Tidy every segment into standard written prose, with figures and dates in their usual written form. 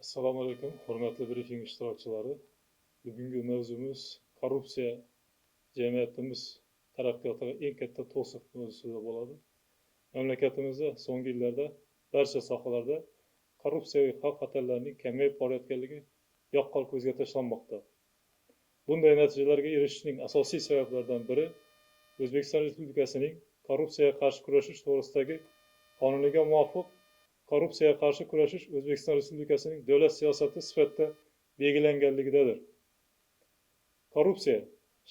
Assalomu alaykum, hurmatli brifing ishtirokchilari. Bugungi mavzumiz korrupsiya jamiyatimiz taraqqiyotiga eng katta to'siq mavzusida bo'ladi. Mamlakatimizda so'nggi yillarda barcha sohalarda korrupsiyaviy xavf-xatarlarning kamayib borayotganligi yaqqol ko'zga tashlanmoqda. Bunday natijalarga erishishning asosiy sabablaridan biri O'zbekiston Respublikasining korrupsiyaga qarshi kurashish to'g'risidagi qonuniga muvofiq korrupsiyaga qarshi kurashish O'zbekiston Respublikasining davlat siyosati sifatida belgilanganligidadir. Korrupsiya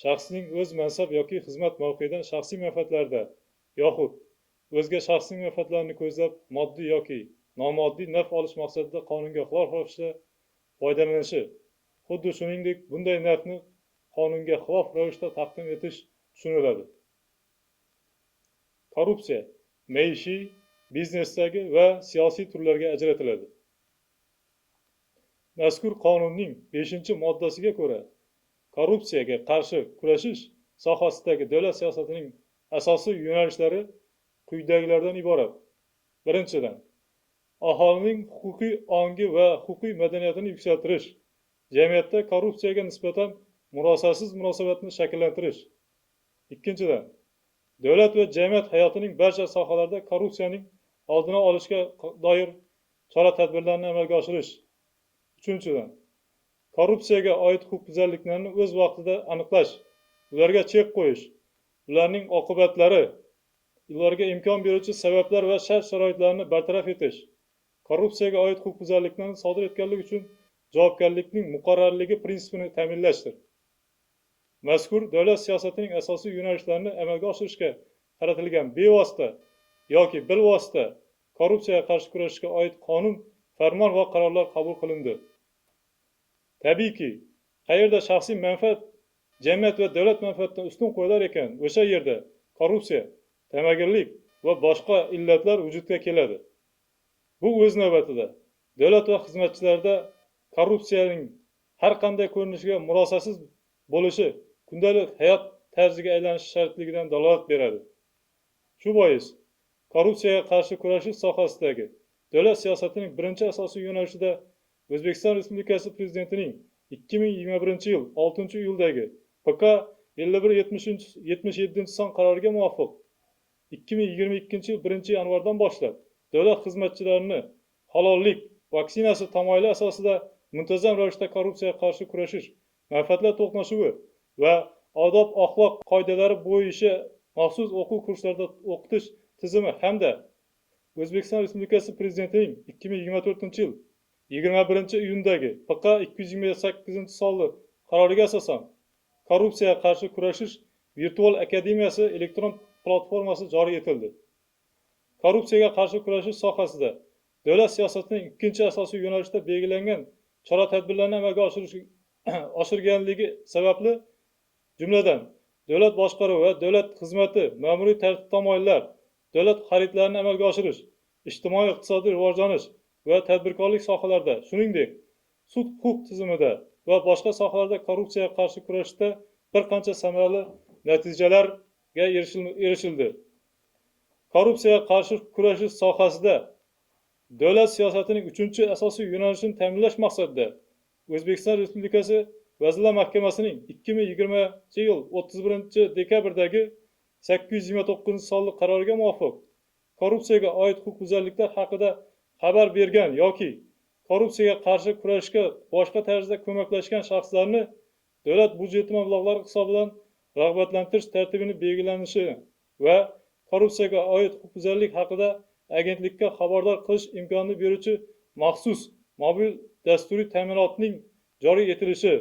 shaxsning o'z mansab yoki xizmat mavqeidan shaxsiy manfaatlarida yoxud o'zga shaxsning manfaatlarini ko'zlab moddiy yoki nomoddiy naf olish maqsadida qonunga xilof ravishda foydalanishi, xuddi shuningdek bunday nafni qonunga xilof ravishda taqdim etish tushuniladi. Korrupsiya maishiy, biznesdagi va siyosiy turlarga ajratiladi. Mazkur qonunning 5-moddasiga ko'ra, korrupsiyaga qarshi kurashish sohasidagi davlat siyosatining asosiy yo'nalishlari quyidagilardan iborat. Birinchidan, aholining huquqiy ongi va huquqiy madaniyatini yuksaltirish, jamiyatda korrupsiyaga nisbatan murosasiz munosabatni shakllantirish. Ikkinchidan, davlat va jamiyat hayotining barcha sohalarida korrupsiyaning oldini olishga doir chora-tadbirlarni amalga oshirish. Uchinchidan, korrupsiyaga oid huquqbuzarliklarni o'z vaqtida aniqlash, ularga chek qo'yish, ularning oqibatlari, ularga imkon beruvchi sabablar va shart-sharoitlarni bartaraf etish, korrupsiyaga oid huquqbuzarliklarni sodir etganlik uchun javobgarlikning muqarrarligi prinsipini ta'minlashdir. Mazkur davlat siyosatining asosiy yo'nalishlarini amalga oshirishga qaratilgan bevosita yoki bilvosita korrupsiyaga qarshi kurashishga oid qonun, farmon va qarorlar qabul qilindi. Tabiiyki, qayerda shaxsiy manfaat jamiyat va davlat manfaatidan ustun qo'yilar ekan, o'sha yerda korrupsiya, tamagirlik va boshqa illatlar vujudga keladi. Bu o'z navbatida davlat va xizmatchilarda korrupsiyaning har qanday ko'rinishiga murosasiz bo'lishi kundalik hayot tarziga aylanishi shartligidan dalolat beradi. Shu bois korrupsiyaga qarshi kurashish sohasidagi davlat siyosatining birinchi asosiy yo'nalishida O'zbekiston Respublikasi Prezidentining 2021-yil 6-iyuldagi PK 5177 son qaroriga muvofiq 2022-yil 1-yanvardan boshlab davlat xizmatchilarini halollik vaksinasi tamoyili asosida muntazam ravishda korrupsiyaga qarshi kurashish, manfaatlar to'qnashuvi va odob axloq qoidalari bo'yicha maxsus o'quv kurslarida o'qitish tizimi hamda O'zbekiston Respublikasi Prezidentining 2024-yil 21-iyundagi PK 228-sonli qaroriga asosan korrupsiyaga qarshi kurashish virtual akademiyasi elektron platformasi joriy etildi. Korrupsiyaga qarshi kurashish sohasida davlat siyosatining ikkinchi asosiy yo'nalishida belgilangan chora tadbirlarni amalga oshirganligi sababli, jumladan, davlat boshqaruvi va davlat xizmati, ma'muriy tartib tamoyillar, davlat xaridlarini amalga oshirish, ijtimoiy iqtisodiy rivojlanish va tadbirkorlik sohalarida, shuningdek sud huquq tizimida va boshqa sohalarda korrupsiyaga qarshi kurashishda bir qancha samarali natijalarga erishildi. Korrupsiyaga qarshi kurashish sohasida davlat siyosatining uchinchi asosiy yo'nalishini ta'minlash maqsadida O'zbekiston Respublikasi Vazirlar Mahkamasining 2020-yil 31-dekabrdagi 829-sonli qaroriga muvofiq korrupsiyaga oid huquqbuzarliklar haqida xabar bergan yoki korrupsiyaga qarshi kurashishga boshqa tarzda ko'maklashgan shaxslarni davlat byudjeti mablag'lari hisobidan rag'batlantirish tartibini belgilanishi va korrupsiyaga oid huquqbuzarlik haqida agentlikka xabardor qilish imkonini beruvchi maxsus mobil dasturiy ta'minotning joriy etilishi,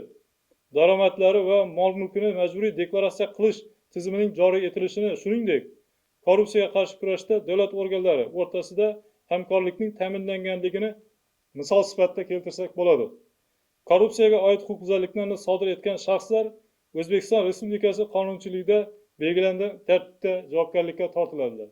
daromadlari va mol mulkini majburiy deklaratsiya qilish tizimining joriy etilishini, shuningdek korrupsiyaga qarshi kurashda davlat organlari o'rtasida hamkorlikning ta'minlanganligini misol sifatida keltirsak bo'ladi. Korrupsiyaga oid huquqbuzarliklarni sodir etgan shaxslar O'zbekiston Respublikasi qonunchiligida belgilangan tartibda javobgarlikka tortiladilar.